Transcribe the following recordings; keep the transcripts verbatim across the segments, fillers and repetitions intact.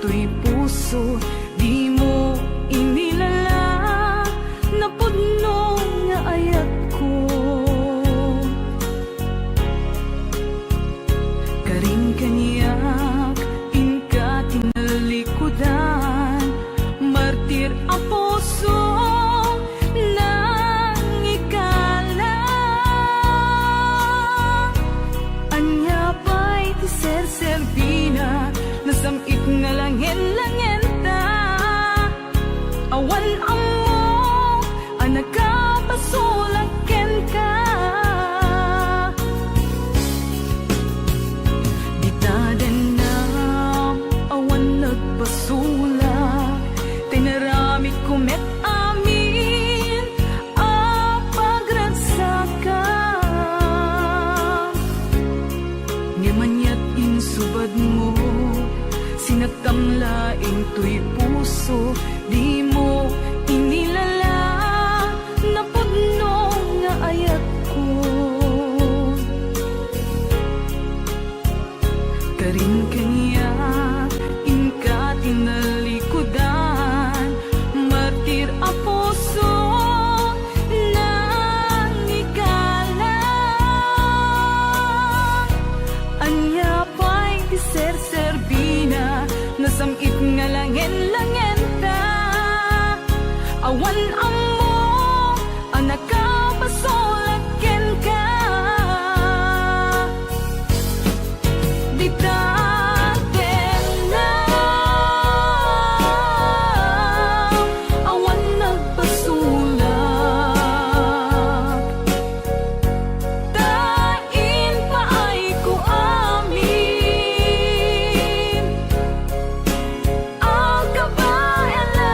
toy puso, dimo inilala, napudno nga ayatko. Karin kaniak, inka tinalikudan, martir a puso, nangikala. Ania pay ti serserbina, nasam-it nga langen-langenta. Awan ammok a nakapasulak kenka. Dita dennam, awan nagpasulak, tinaramidko met amin a pagragsakam. Ngem aniat insubadmo, sinaktam laeng toy puso, dimo inilala, napudno nga ayatko. Karin kaniak, inka tinalikudan, martir a puso, nangikala. Ania pay ti serserbina, nasam-it nga langen-langenta. Awan ammok a nakapasulak kenka. Dita dennam, awan nagpasulak, ta impaayko amin a kabaelan.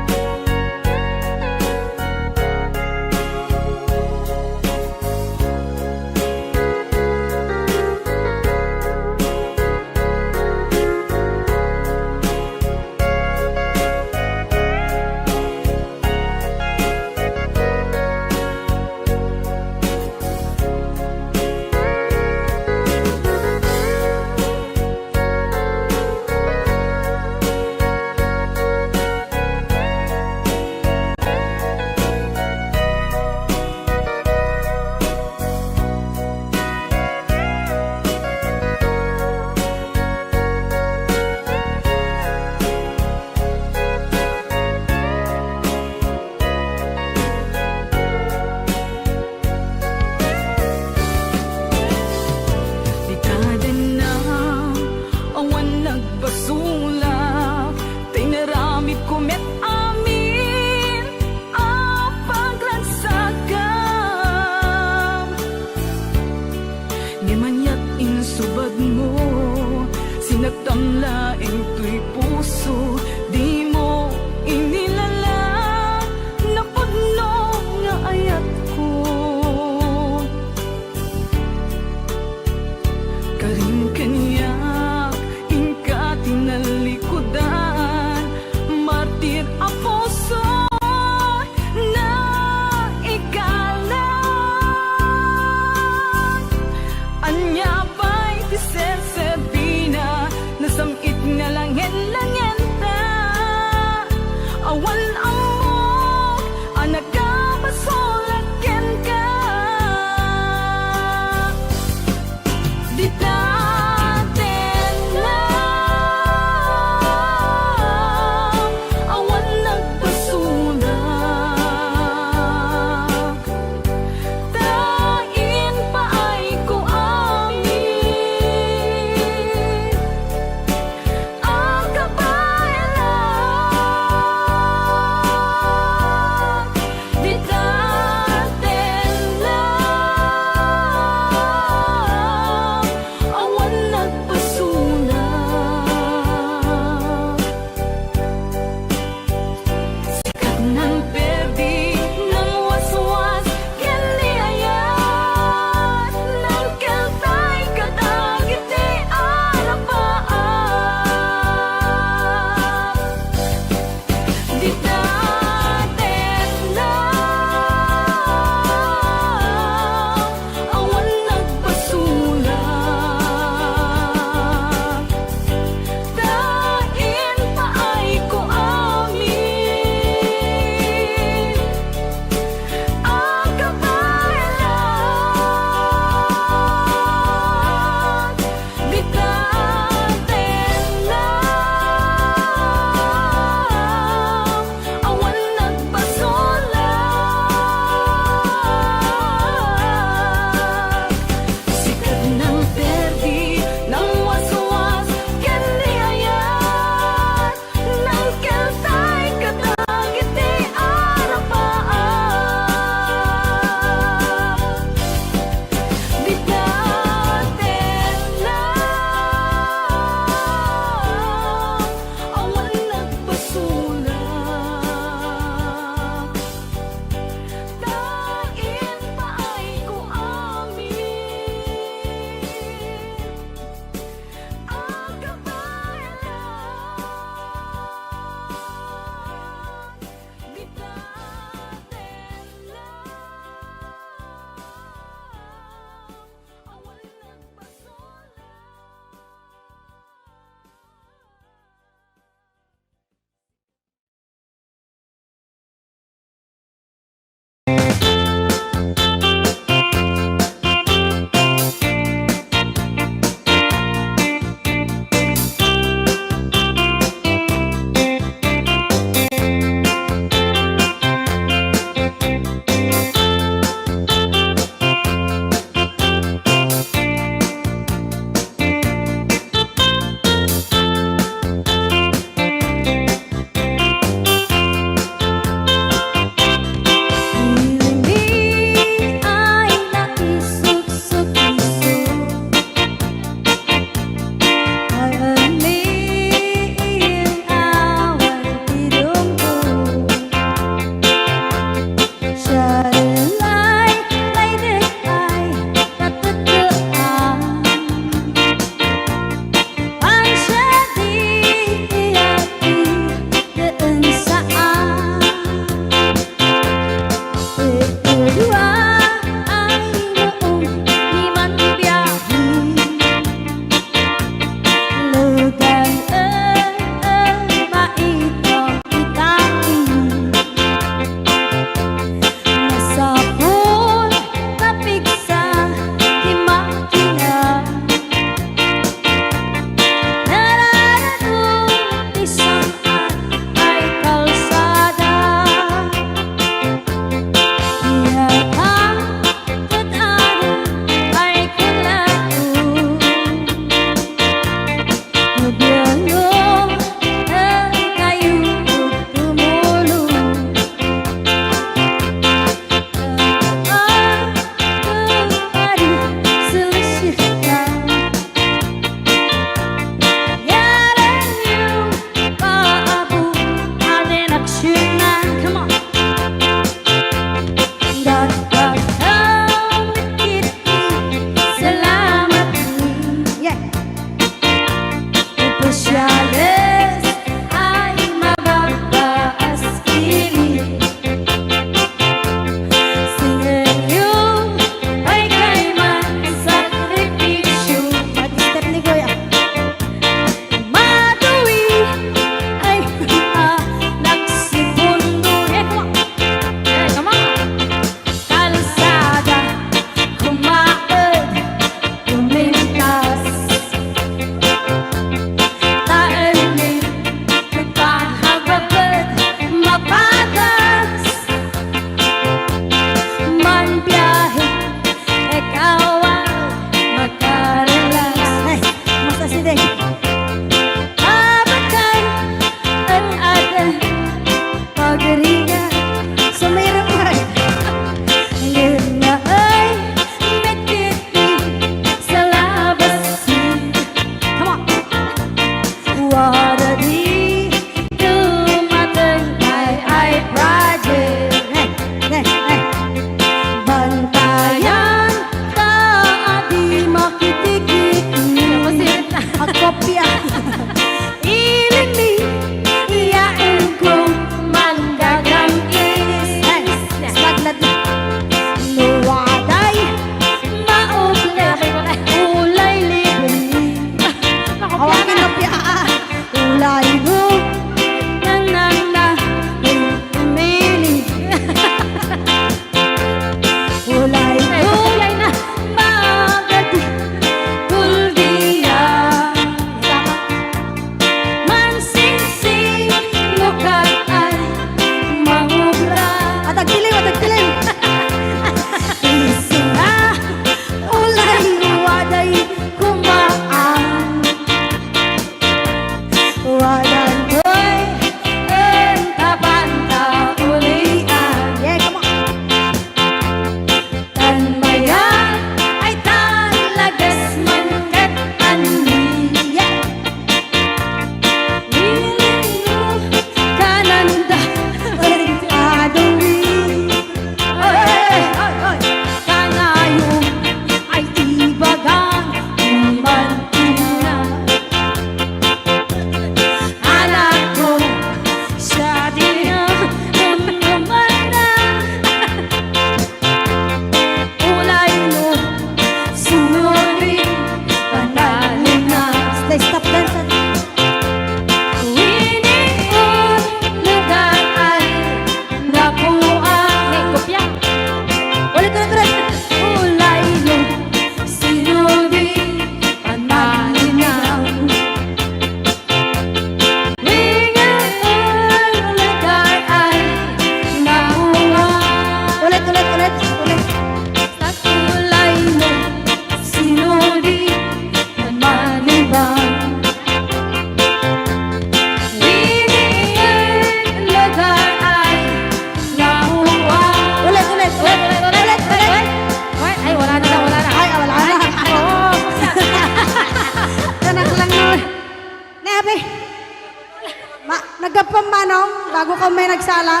Manong, bago ka may nagsala,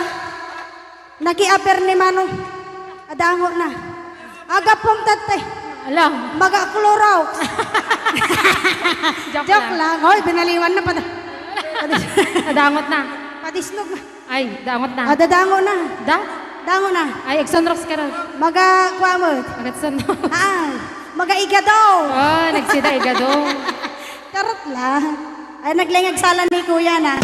nakiaper ni Manong. Adango na. Agapom tattay. Ala. Maga Clorox. Joke Joke lang. lang. Hoy, binaliwan na pati. Adangot na. Patisnog na. Ay, dangot na. Ah, dadango na. Da? Dango na. Ay, agsunrox ka ron. Maga, kuamot. Agatsunrox. Ah, maga igado. Oh, nagsida igado. Charot lang. Ay, naglengag sala ni Kuya na.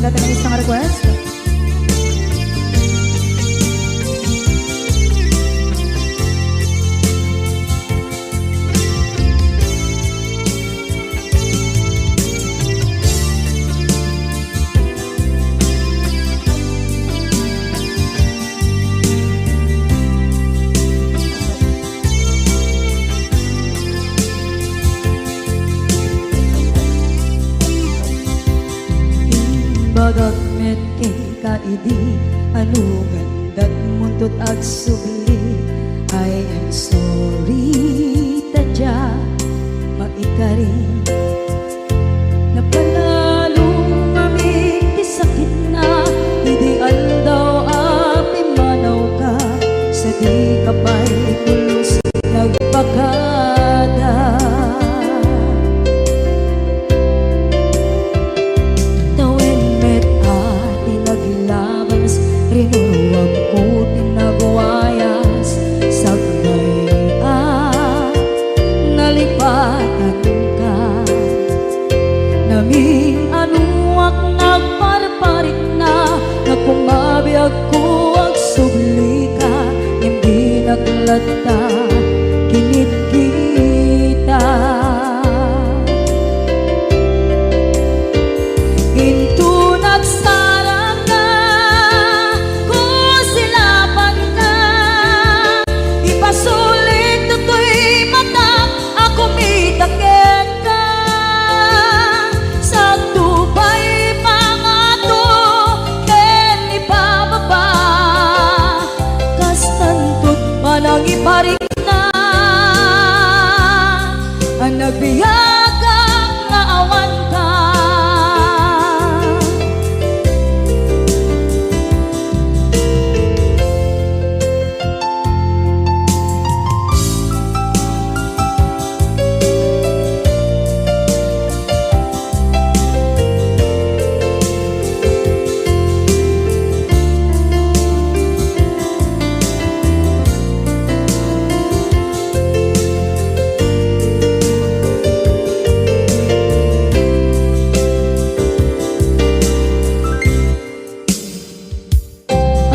Dati nga lista nga request. Imbagak met kenka idi, ano gandat muntot agsubli? I am sorry, ta dia maikari. Napanalong amin ti sakitna, idi aldaw a pimmanawka, sa dika pay pulos nagbakada. Tawen met a ti naglabas, rinuruagko ti nagwayas, sakbay a nalipatanka. Namin-anoak nagparparikna, nga kumabiagko agsublika, ngem dinak latta kinitkita. Inton agsarangka, kusilapanka, ipasulik toy matak a kumita kenka. Sakto pay pangato ken ipababa, kastanto ti panangiparikna a nagbiagak nga awanka.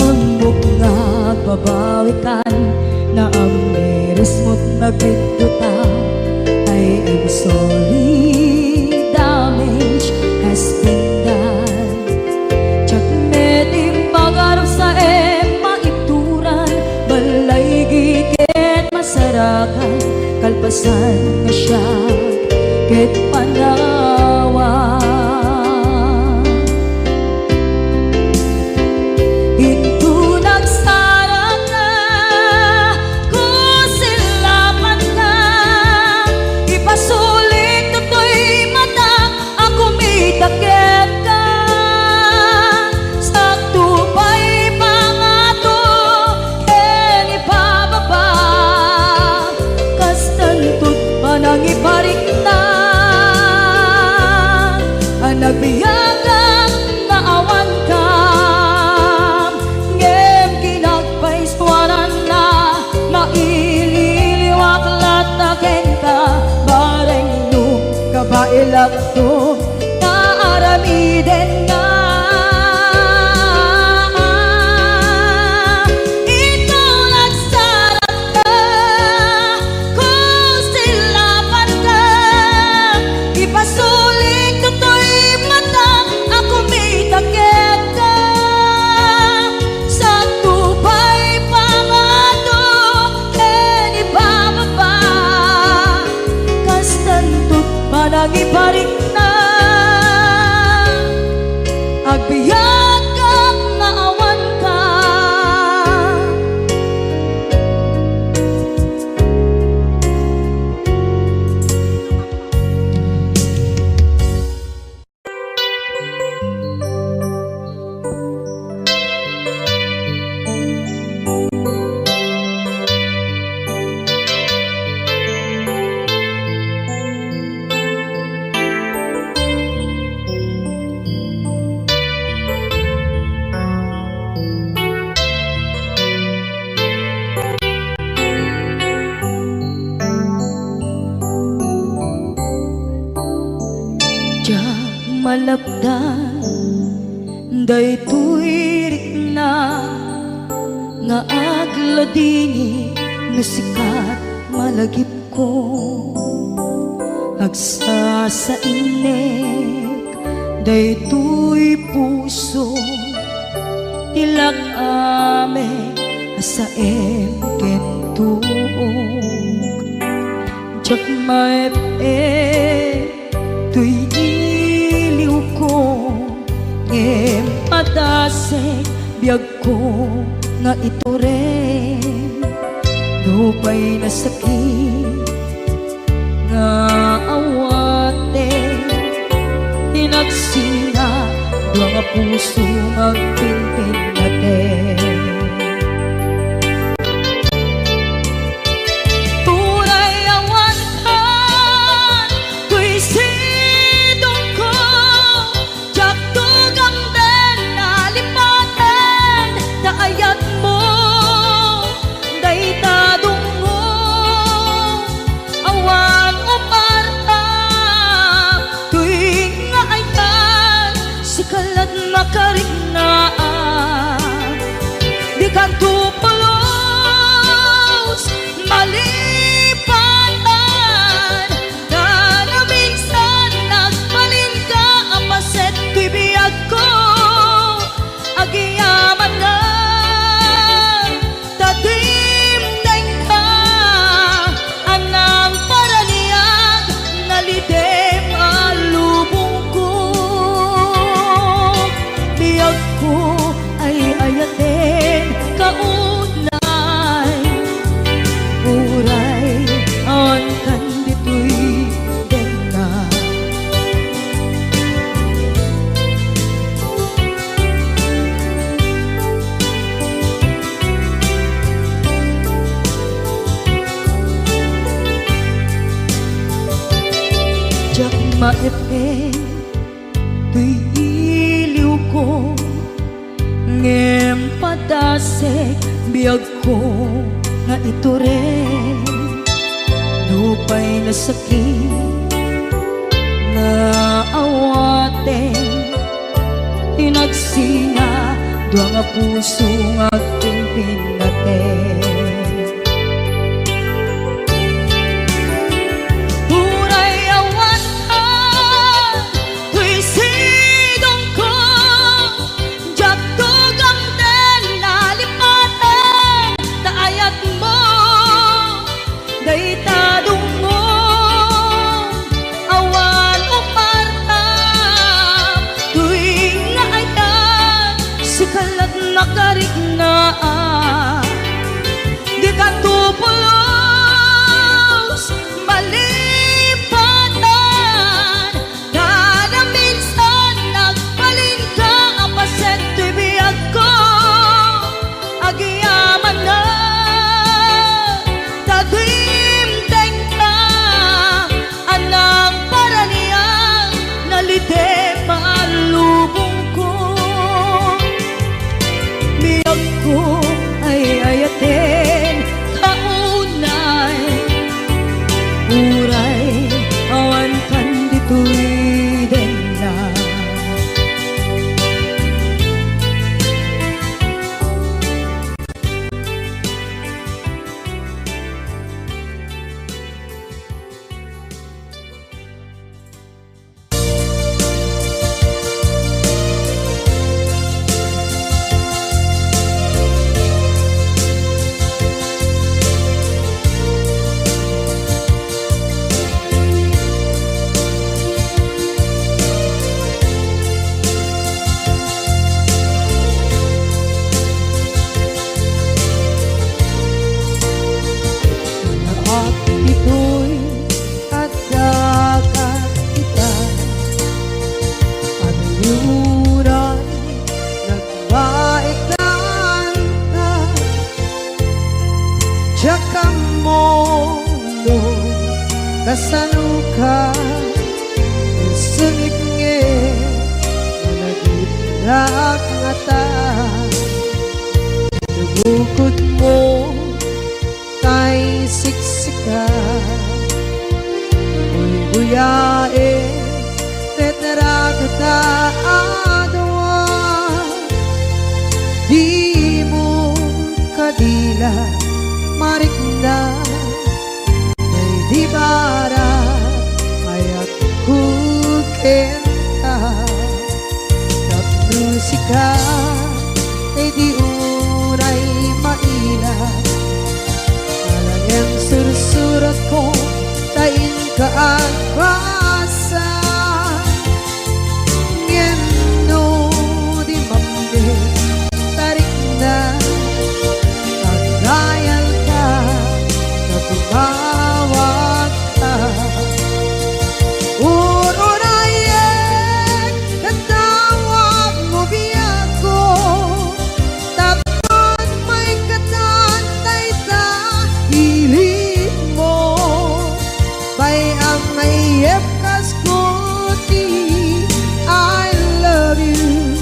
Ammok nga agbabawikan, naammirismot nagbiddota. I am sorry, damage has been done. Diak met impagarupsaem maituran, balaygi ket masarakan, kalpasan nga siak ket panawan. Inton agsarangka, kusilapanka, ipasulik toy matak a kumita kenka. Sakto pay pangato ken ipababa, kastanto ti panangiparikna a nagbiagak nga awanka. Ngem kinagpaisuananna, maililiwak latta kenka, bareng no kabaelakto nga aramiden nga. Inton agsarangka, kusilapanka, ipasulik toy matak a kumita kenka. Sakto pay pangato ken ipababa, kastanto ti panangiparikna, agbiagak nga awanka. Diak malapdan Daytoy rikna nga agladingit no sika ti malagipko. Agsasainek daytoy puso, ti lak-am a saem ken tuok. Diak maep-ep toy iliwko, ngem padasek biagko nga itureng. Nupay nasakit nga awaten, inagsina dua nga puso nga agpinpinnaten. Uray awan kan toy sidongko, diak tugamden a lipaten ta ayatmo dayta dungngo. Awan uparta toy nga ayat, sika la't makariknaan. Dikanto pulos malipatan, ta naminsan nagbalinka a paset toy biagko. Agyamanak ta dimdengka a nangparaniag, nalidem a lubongko. Biagko ay ayaten kaunay, uray awan kan ditoy denna. Diak maep-ep toy iliwko, ngem padasek biagko nga itureng. Nupay nasakit nga awaten, inagsina dua nga puso nga agpinpinnaten. Uray awan ka toy sidongko, diak tugamden a lipaten ta ayatmo dayta dungngo. Awan uparta toy nga ayat, sika la't makariknaan. Dikanto pulos malipatan, ta naminsan nagbalinka a paset toy biagko. Agyamanak ta dimdengka a nangparaniag, nalidem a lubongko. Biagko ay ayaten kaunay, uray awan kan ditoy denna. Naap ditoy adda ka ita, anuyoran nagbaetan ka. Diak ammo no kasano ka, sungit nga malagipnak ngata. Nabukod mo tay siksika, buybuyaen, tetra kita a dua. dila marikna, daydi bara ayatko kenka. Tapno sika, daydi unay maila, alaen sursuratko ta inka agbasa. Ngem no di mapne ta rikna, agdayanka ta tumawagka. Ur-urayek ket tawagmo biagko, tapno maikkan dayta hiligmo. Bay-am nga iyepkasko ti I love you.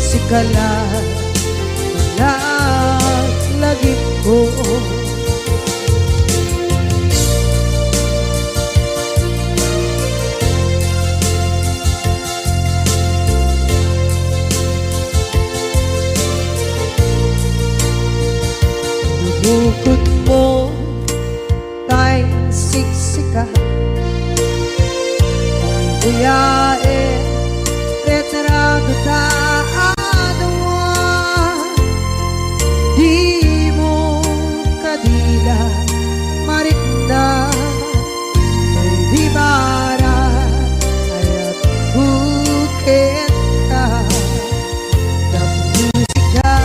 Sika la, la, lagipko. Bukod mo tay siksika. Uyaen, retrato ta a dua. Dimo kadila marikna, daydi bara ayatko kenka. Tapno sika,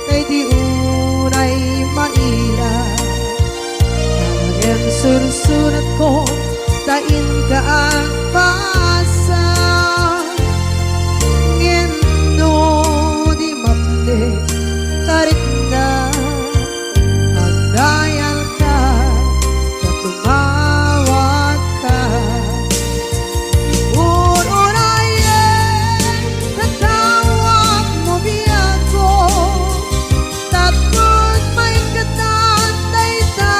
daydi unay maila, alaen sursuratko ta inka agbasa. Ngem no di mapne ta rikna, agdayanka ta tumawagka. Ur-urayek ta tawagmo biagko, tapno maikkan dayta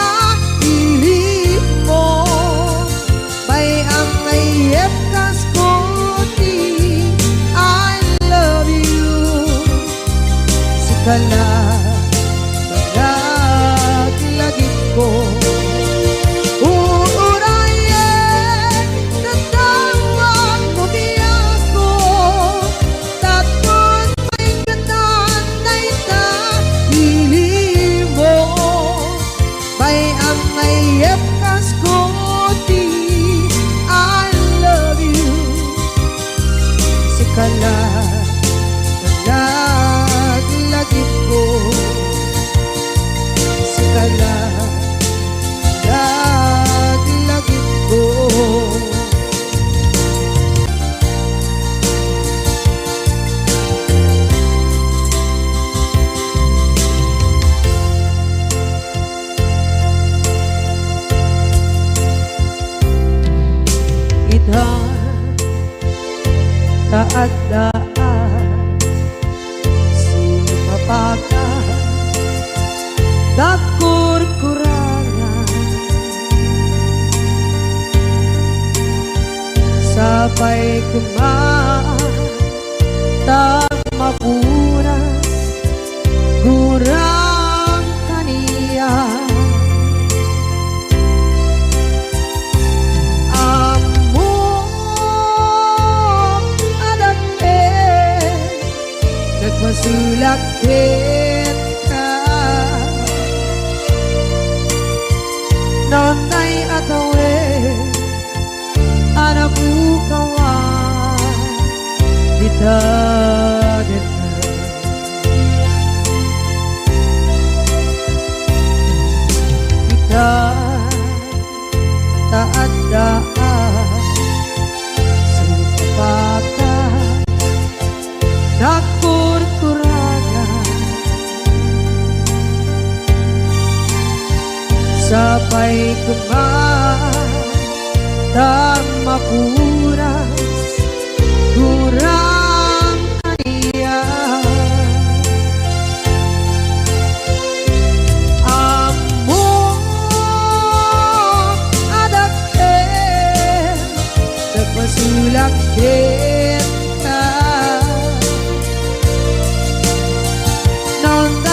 hiligmo. Bay-am nga iyepkasko ti I love you. Sika la, laglagipko. Ur-urayek ta tawagmo biagko, tapno maikkan dayta hiligmo. Bay-am nga iyepkasko ti I love you. Sika la, laglagipko. Sika la, laglagipko. Ita, ta adda a sumapaka, dagkurkurangan. Sapay koma ta mapuras gurang kaniak. Ammok a dakkel, nagpasulak kenka. Nantay a tawen a napukawan dita deta. Ita, ta adda a sumapaka, nagkurkuragan. Sapay koma ta mapuras gurang kaniak. Ammok a dakkel, nagpasulak kenka. Nantay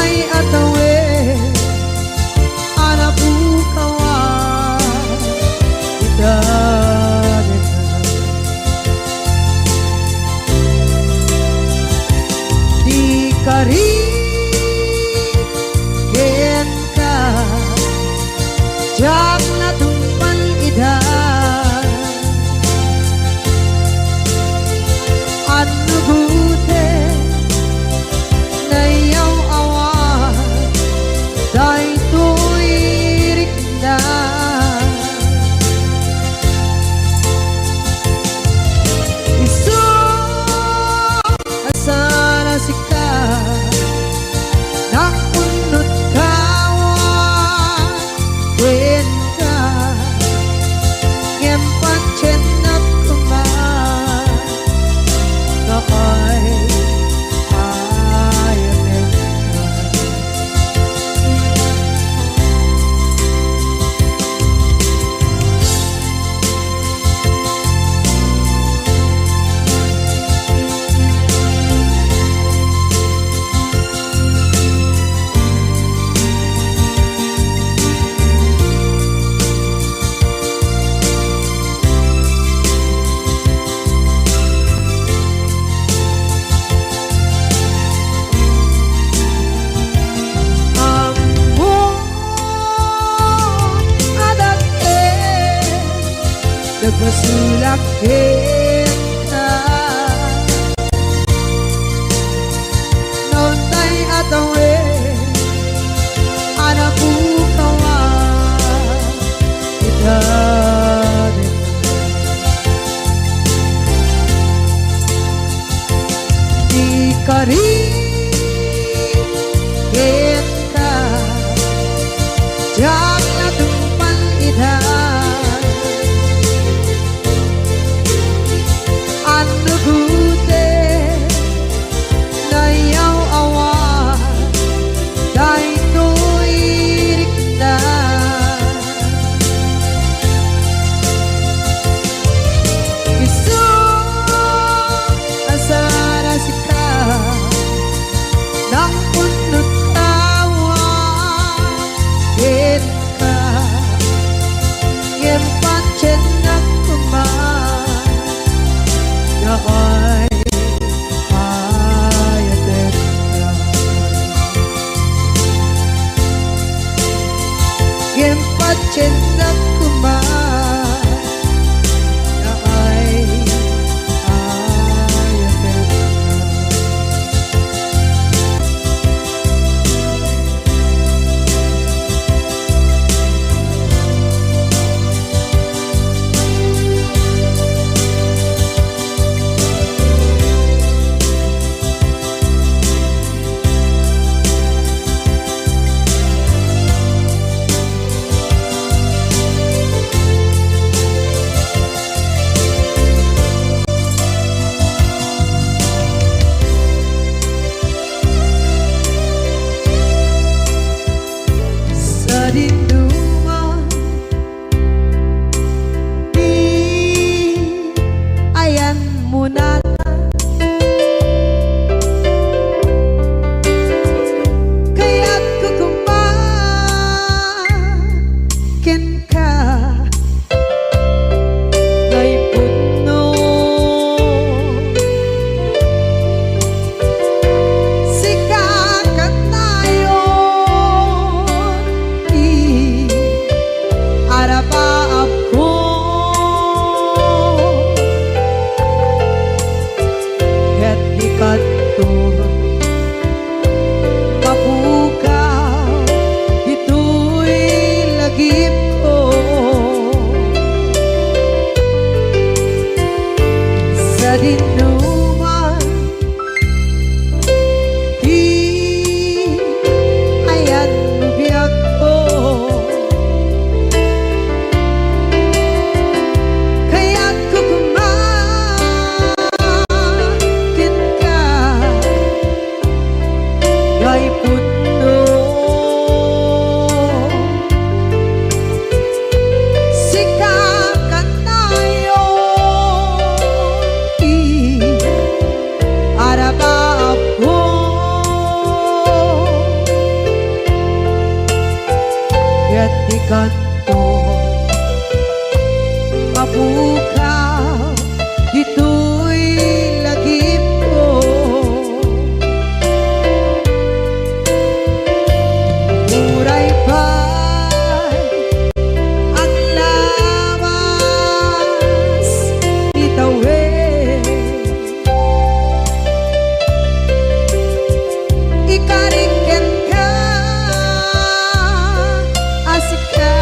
kenka. Naunay a tawen a napukawan ita. Di karik kenka, diak la tungpal ita. Annugoten, nayaw-awan daytoy rikna. Isu a saan a sika, nangpunot awan kenka, ngem patiennak koma nga ay-ayatenka. Ngem patiennak koma nga ay-ayatenka. Sadinoman ti ayanmo natan, kayatko koma kenka. Nga ipudno, sika kanayon ti arabaabko. Ket di kanto mapukaw ditoy lagipko. Sadinoman ti ayanmo biagko, kayatko koma kenka. Nga ipudno, sika kanayon ti arabaabko. Ket di kanto mapukaw ditoy lagipko. Uray pay aglawas ti tawen, ikarik kenka a sika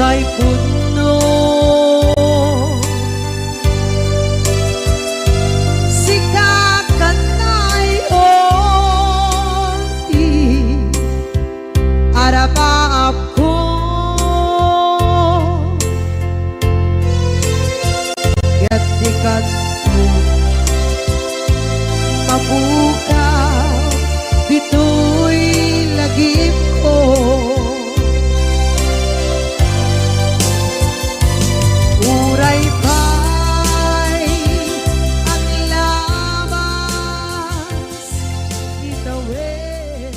ay pudno. Sika kanay, o di arapaapko. Ket di kano mapukaw ditoy lagipko. Uray pay aglabas itawid.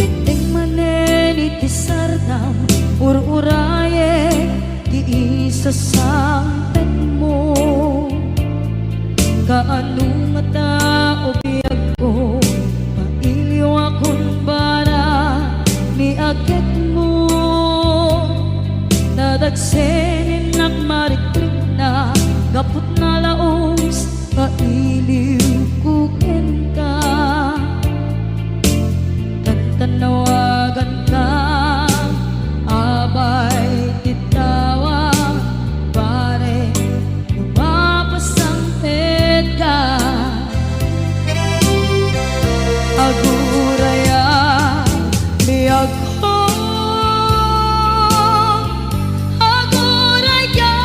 Dimteng manen iti sardam, ur-urayek ti isasangpetmo. Kaano ngata, o biagko, mailiwakon bara ni agekmo? Nadagsen innak marikrikna gapu ta nalaus nga iliwko kenka. Tantanawaganka, abay ti tawag, pare, no mapasangpetka. Aguraya, biagko, aguraya,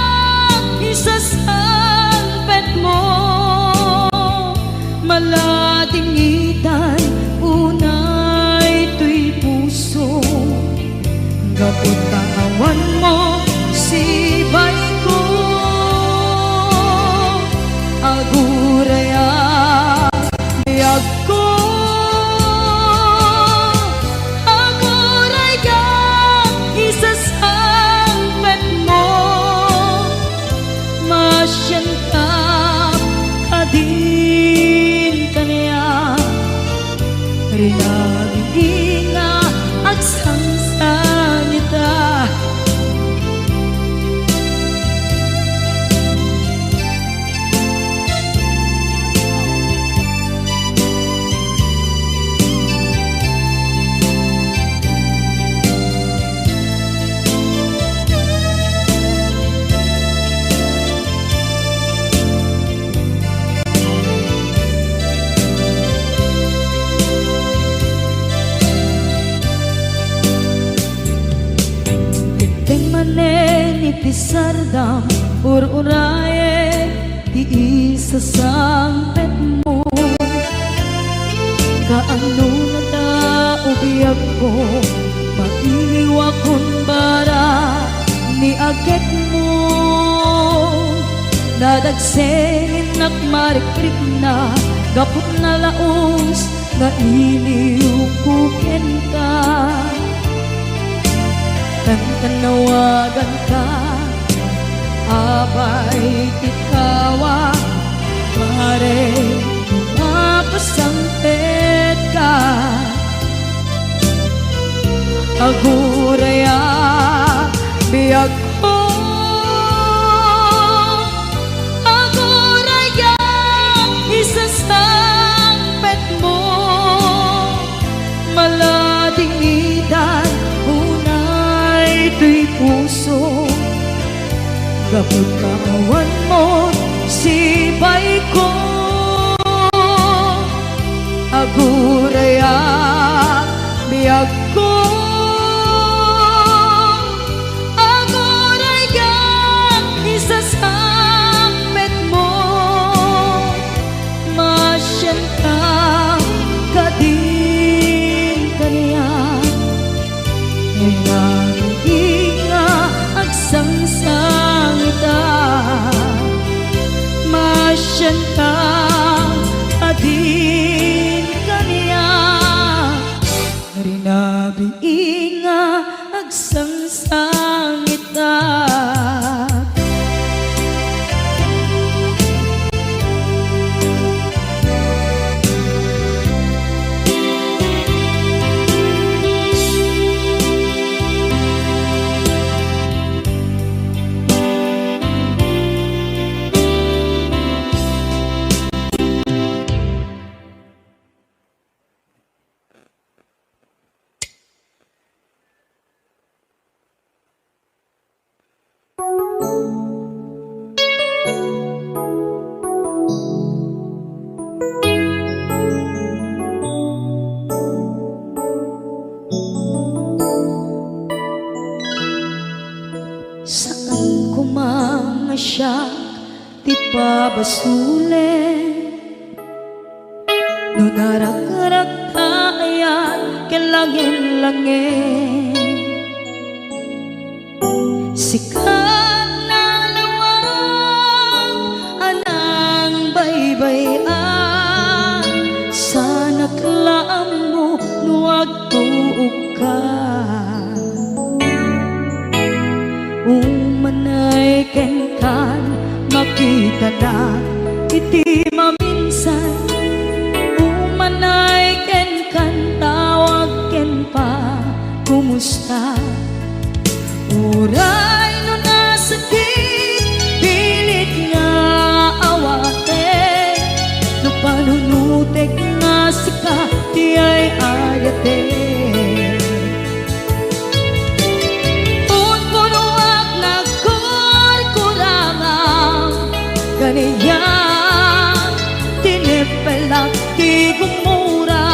isasangpetmo. Maladingitan unay toy puso, gapu ta awanmo sibayko. Aguraya, biagko, aguraya, isasangpetmo. Masianka kadin kaniak, rinabidi nga agsangsangita. Dimteng manen iti sardam, ur-urayek ti isasangpetmo. Kaano ngata, o biagko, mailiwakon bara ni agekmo? Nadagsen innak marikrikna gapu ta nalaus nga iliwko kenka. Tantanawaganka, abay ti tawag, pare, no mapasangpetka. Aguraya, biagko, aguraya, isasangpetmo. Maladingitan unay toy puso, gapu ta awanmo sibayko. Aguraya, biagko, aguraya, isasangpetmo. Masianka kadin kaniak, rinabidi nga agsangsangita. Masianka kadin kaniak, rinabidi Saan koma nga siak ti pabasolen no narakrak ta ayan ken langin-langin. Sika nalawag a nangbaybay-an, saanak la ammo no agtuokka. Umanay kenkan, makitanak iti maminsan. Umanay kenkan, tawag ken pa, kumusta? Uray no nasakit, pilit nga awaten, no panunutek nga sika ti ay-ayaten. Unpunoak nagkurkurangam, kaniak tineppelak ti gumura,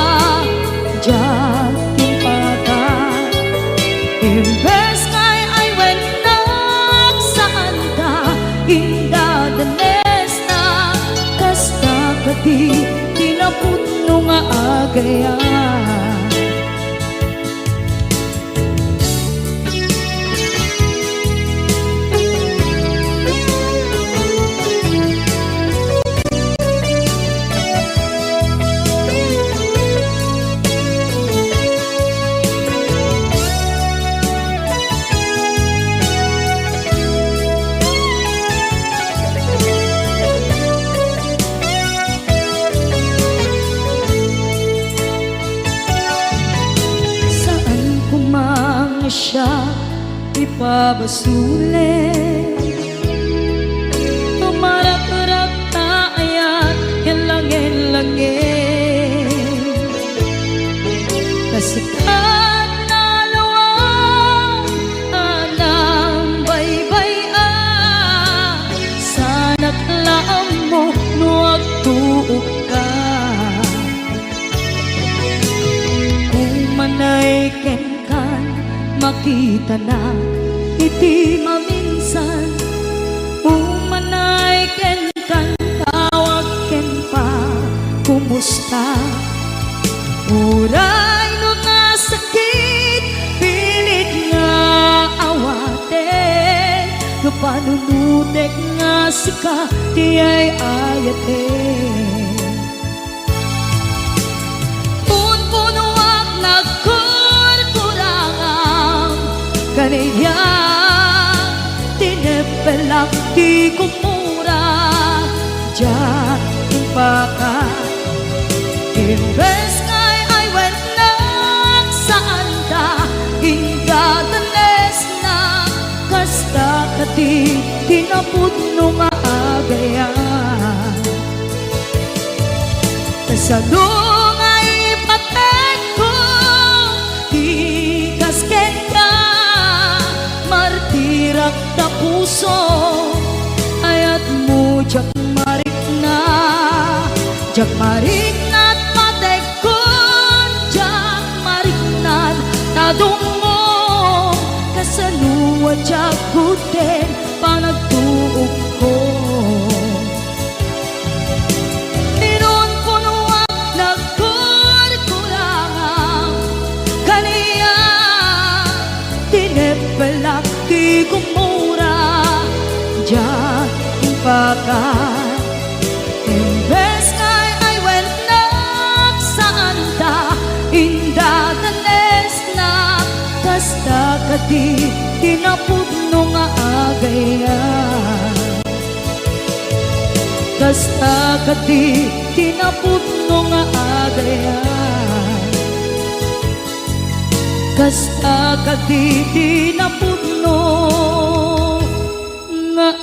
diak impakak. Imbes nga ay-ayennak, saanta indadanesna, kasta kadi ti napudno nga agayat. Saan koma nga siak ti pabasolen no marakrak ta ayan ken langin-langin. Ta sika nalawag a nangbaybay-an, saanak la ammo no agtuokka. Umanay kenkan, makitanak iti maminsan. Umanay kenkan, tawag ken pa, kumusta? Uray no nasakit, pilit nga awaten, no panunutek nga sika ti ay-ayaten. Unpunoak nagkurkurangam, kaniak tineppelak ti gumura, diak impakak. Imbes nga ay-ayennak, saanta indadanesna, kasta kadi ti napudno nga agayat. Kasano nga ipatekko ti kas kenka, martirak ta puso, ayatmo diak marikna, diak marikna ta patekkon, diak marikna ta dummo, kasano a diak gudden panagtuokko. Inunpunoak nagkurkurangam, kaniak tineppelak ti gumura, diak impakak. Imbes nga ay-ayennak, saanta indadanesna, kasta kadi ti napudno nga agayat. Kasta kadi ti napudno nga agayat. Kasta kadi ti napudno nga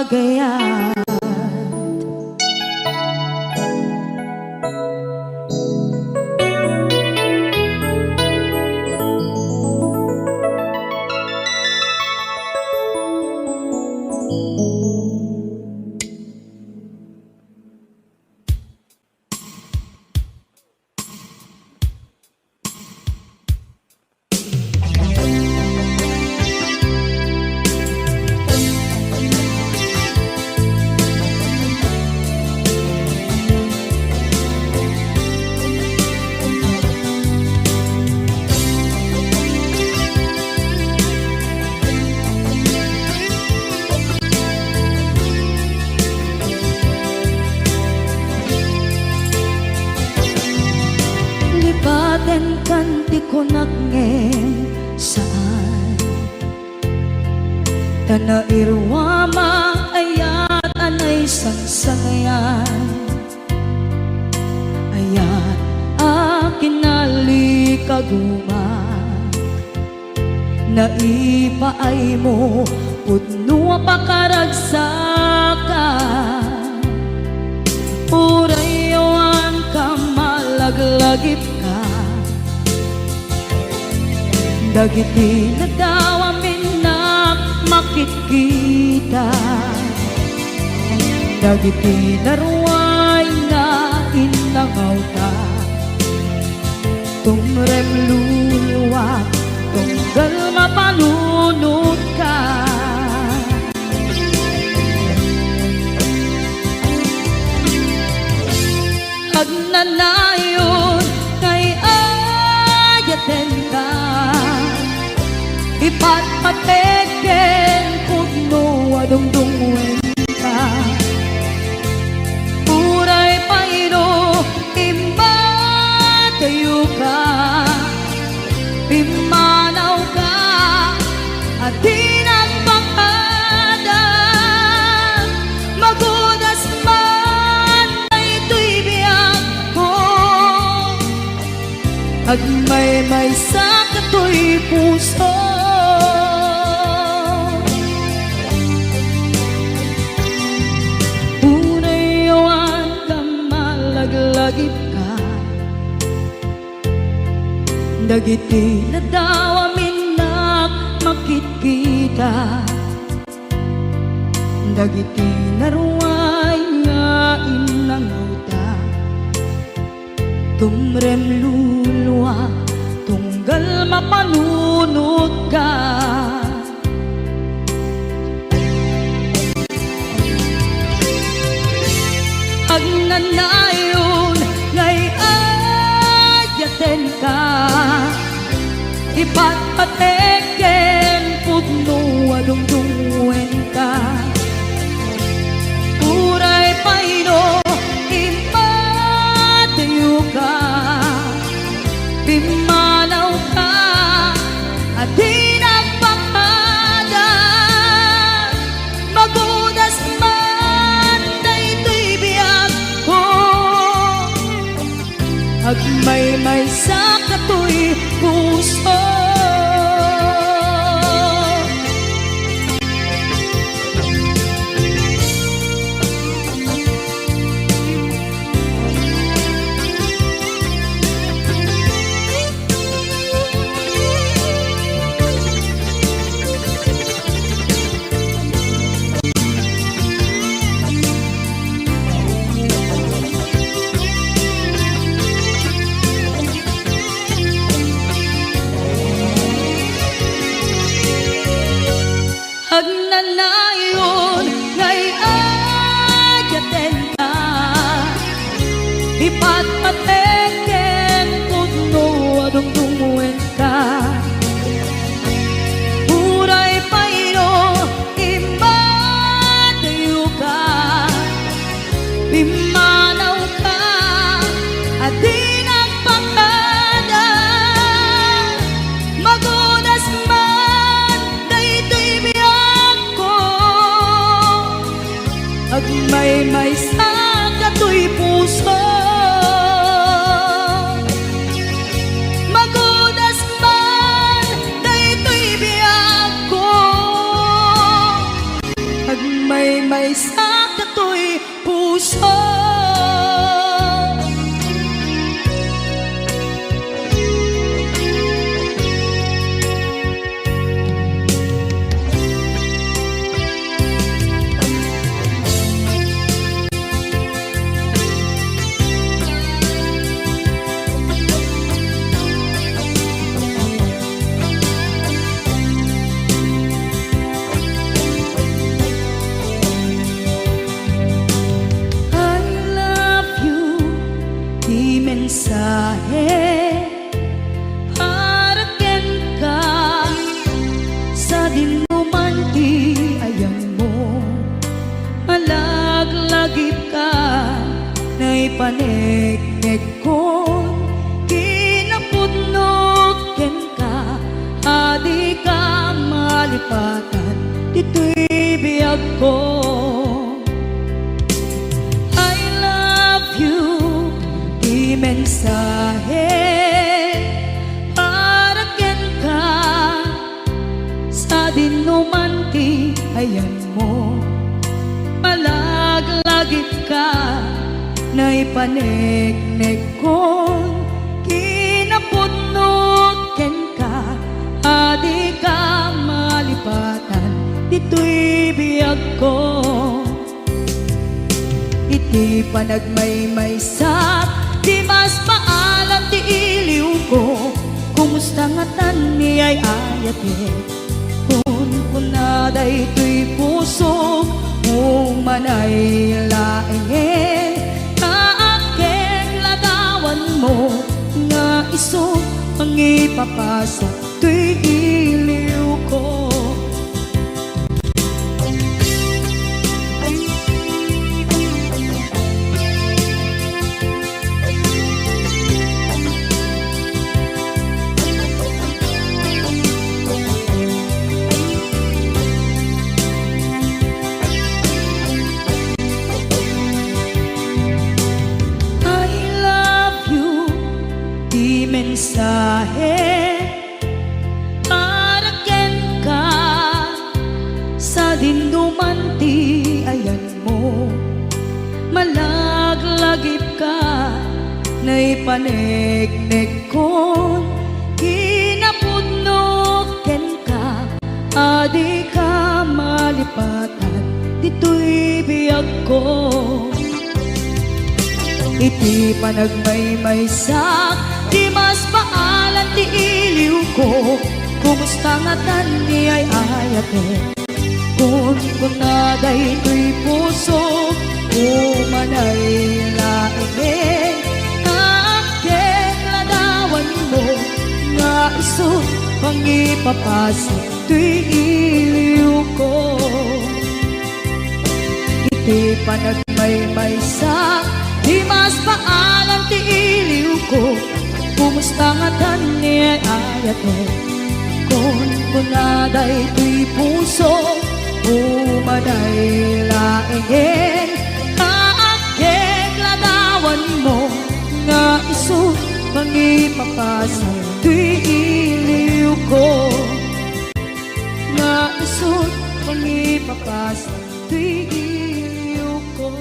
agayat. Ayatenkan ti kunak ngem saan. Ta nairuam a ayat a naisangsangayan. Ayat a kinalikaguma. Naipaaymo pudno a pakaragsakan. Uray awan ka, malaglagipka. Dagiti nadawam innak makitkita. Dagiti naruay nga innangawta. Tumrem luluak, tunggal mapanunotka. Agnanayon nga ay-ayatenka, ipatpatek ken pudno a dungdungngoenka. Uray pay no immadayoka, pimmanawka a di nagpakada. Magudas man daytoy biagko, agmaymaysa katoy puso. Uray awan ka, malaglagipka. Dagiti nadawam innak makitkita. Dagiti naruay nga innangawta. Tumrem luluak, tunggal mapanunotka. Agnanayon nga ay-ayatenka, ipatpatek ken pudno a dungdungngoenka. Uray pay no immadayoka, pimmanawka a di nagpakada. Magudas man daytoy biagko, agmaymaysa katoy puso. Agnanayon nga ay-ayatenka, ipatpatek ken pudno a dungdungngoenka. Uray pay no immadayoka, pimmanawka a di nagpakada. Magudas man daytoy biagko, agmaymaysa katoy puso. Magudas man daytoy biagko, agmaymaysa katoy puso. I love you, ti mensahe para kenka. Sadino man ti ayanmo, malaglagipka, naipaneknekkon kinapuso. kalipatan ditoy biagko. I love you, ti mensahe para kenka, sadinoman ti ayanmo. Malaglagipka, naipaneknekkon kinapudno kenka, a dika malipatan ditoy biagko. Iti panagmaymaysak, dimas paalan ti iliwko. Kumusta ngatan ni ay-ayatek? Kunkuna daytoy pusok, umanay laengen, ta agkekladawanmo nga isu mangipapasak toy iliwko. I love you, ti mensahe para kenka, sadinoman ti ayanmo. Malaglagipka, naipaneknekkon kinapudno kenka, a dika malipatan ditoy biagko. Iti panagmaymaysak, dimas paalan ti iliwko. Kumusta ngatan ni ay-ayatek? Kunkuna daytoy pusok, umanay laengen, ta agkekladawanmo nga isu mangipapasak toy iliwko. Iti panagmaymaysak, dimas paalan ti iliwko. Kumusta ngatan ni ay-ayatek? Kunkuna daytoy pusok, umanay laengen, ta agkekladawanmo nga isu mangipapasak toy iliwko. Nga isu mangipapasak toy iliwko.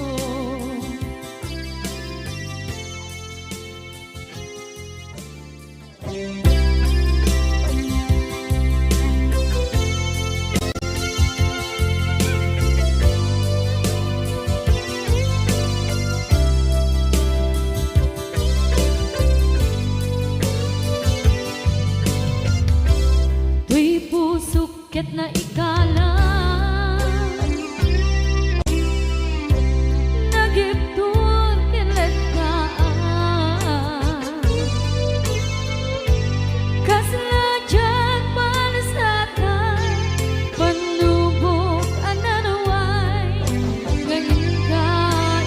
Toy pusok ket naikalang, nagibtur ken letkaan. Kasla diak palasatan, pannubok a naruay nga inka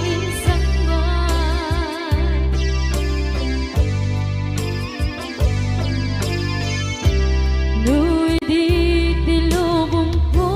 insangbaay. No idi ti lubongko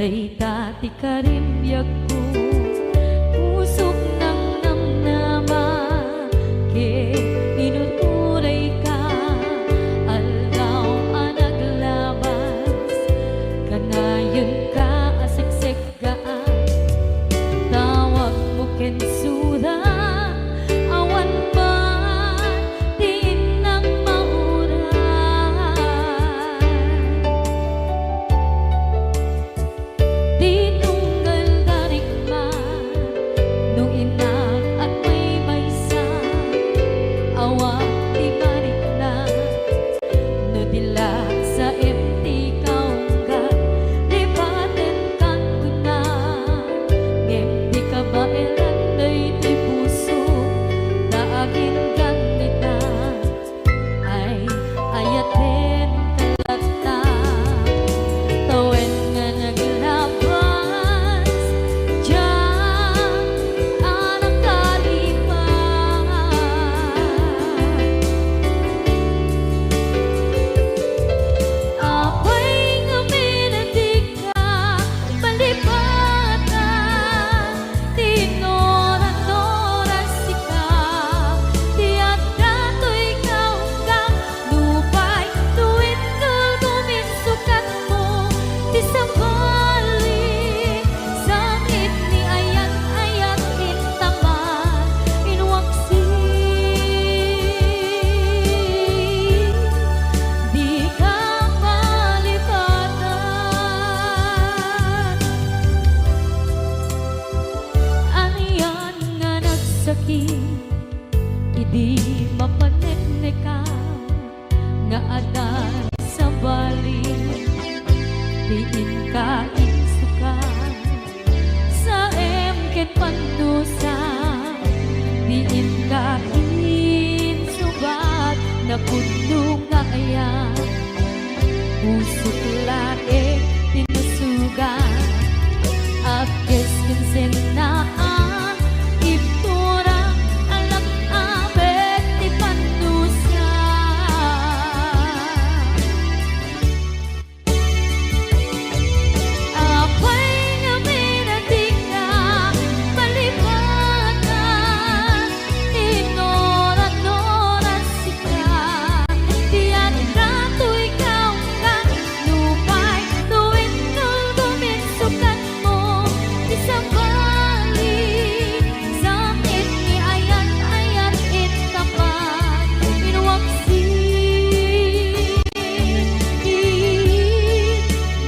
Dayta ti karimbiagko, pusok nangnamnama, ket inur-urayka, aldaw a naglabas, kanayenka a seksekgaan, tawagmo ken sura, awan man ti innang mauray. Tinunggal da rikman no innak agmaymaysa, awan ti marikna no di la saem ti kaunggan. Lipatenkan kuna, ngem di kabaelan daytoy puso ta aginggan ita. Ay, ayatenka latta, tawen nga naglabas diay a nakalipas. Apay ngamin a dika malipatan? Ti inuran-uran sika, ti adda toy kaunggam, nupay no intulgom insukatmo ti sabali, sakit ni ayat-ayat intaman, inwaksi, dika malipatan. Anian nga nagsakit idi mapaneknekam nga adda sabali ti inka insukat. Saem ket pannusa ti inka insubat, napudno nga ayan. Pusok laeng ti nasugat, apkes ken sennaan, ibtura, alak-abek ti pannusa. Apay ngamin a dika malipatan? Inuran-uran sika, ti adda toy kaunggam, nupay no intulgom insukatmo ti sabali, sakit ni ayat-ayat intaman, inwaksi,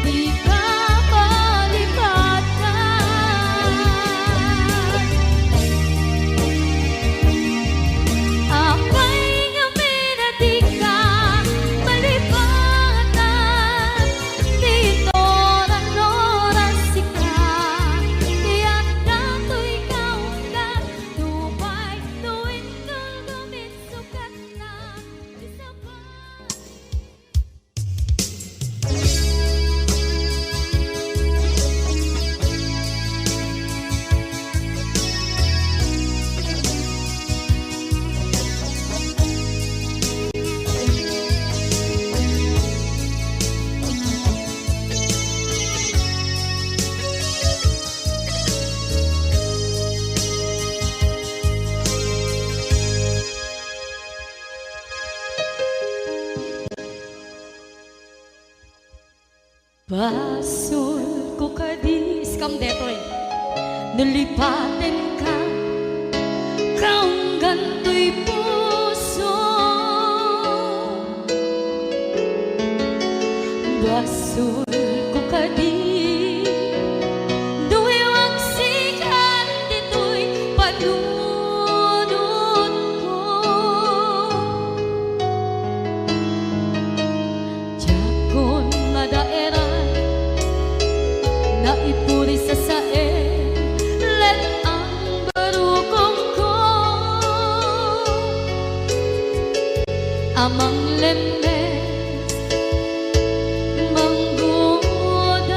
dika malipatan. Apay ngamin a dika malipatan? Ti inuran-uran sika, ti adda toy kaunggam, nupay no intulgom insukatna ti sabali. Basolko kadi, iskam detoy, no lipatenka, kaunggan toy puso. Basolko kadi, no iwaksikan ditoy panunotko. Diakon madaeran, naipuri sasaen, let-ang barukongko a manglemmes, manggudas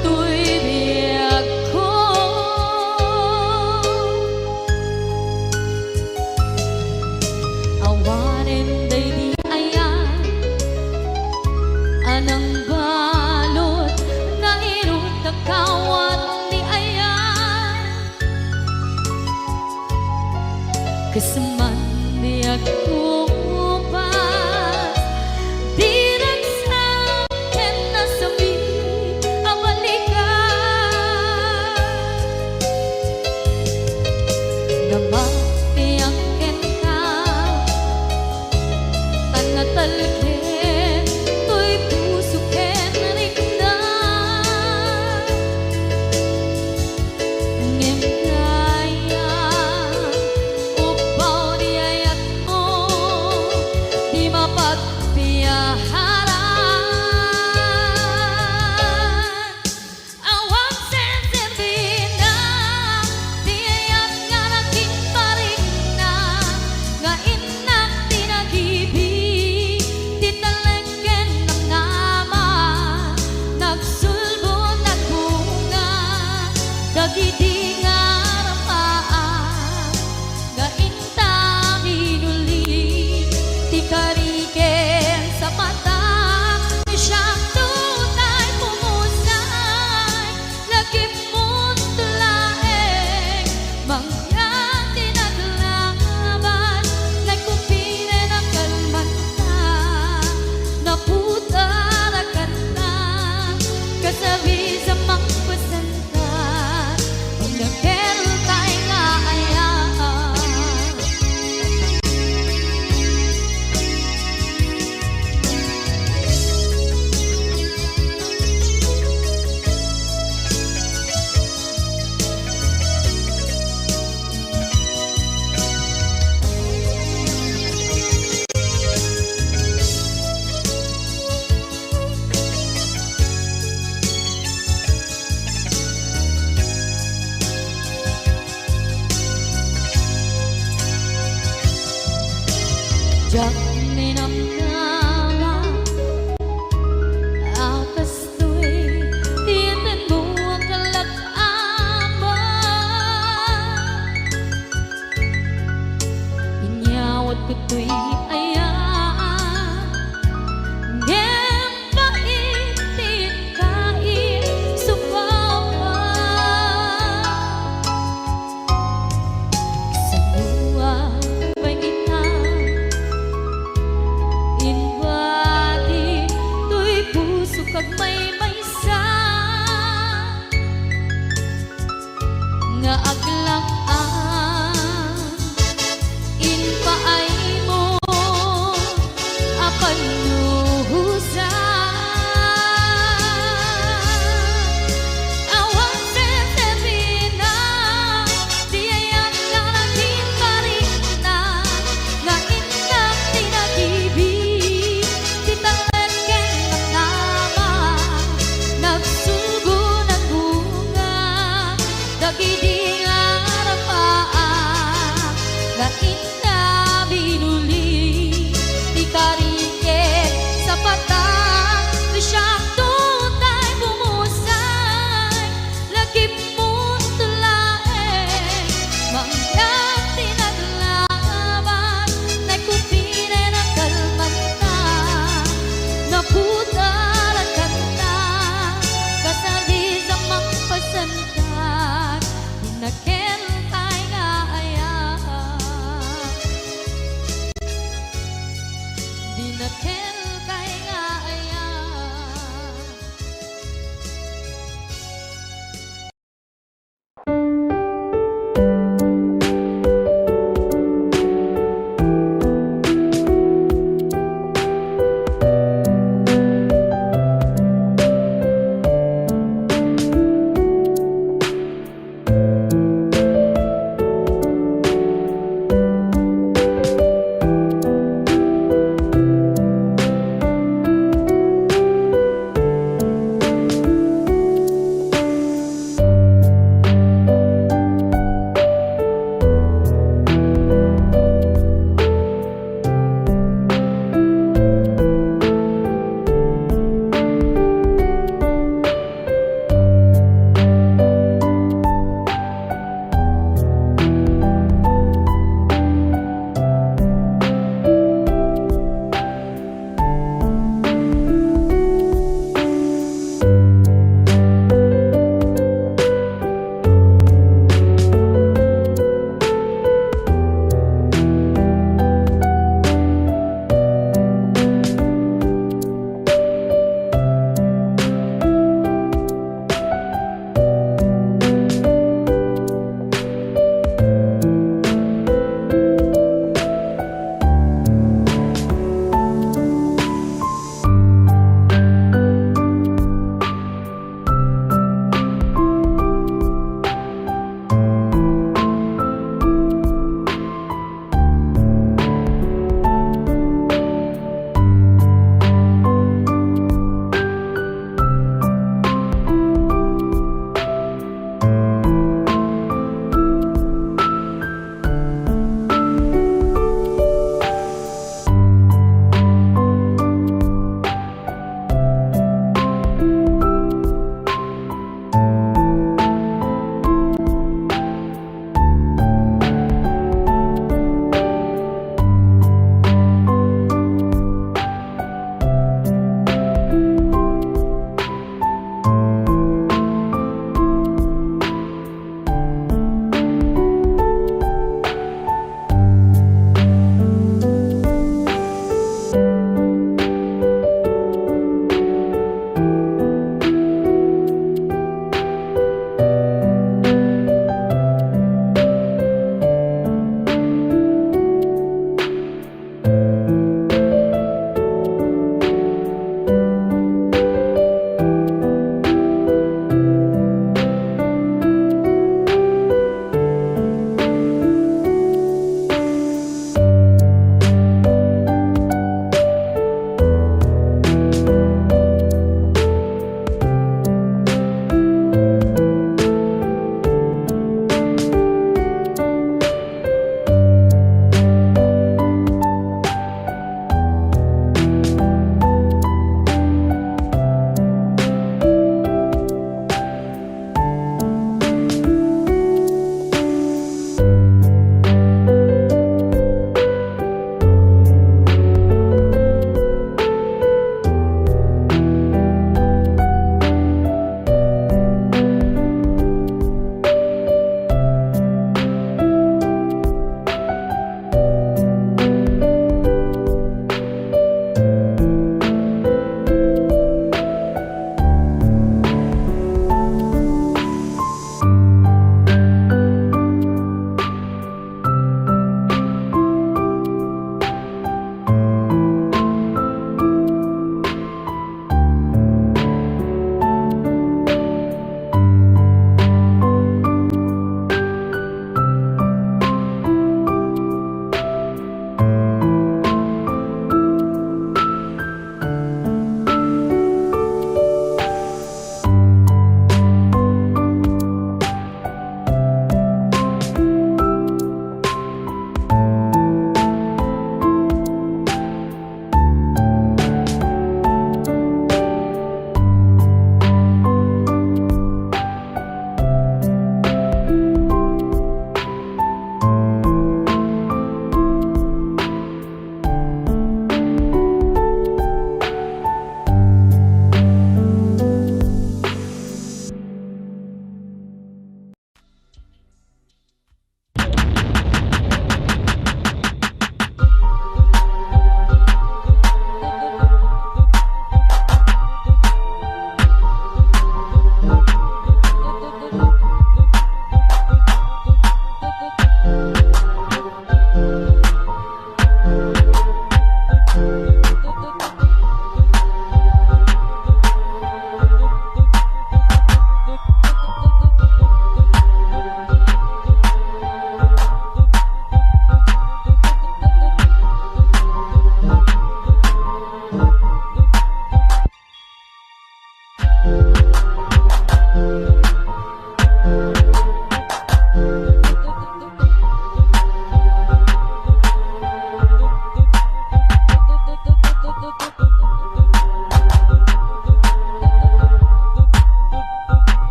toy biagko. Awanen daydi ayan a nangbalud nga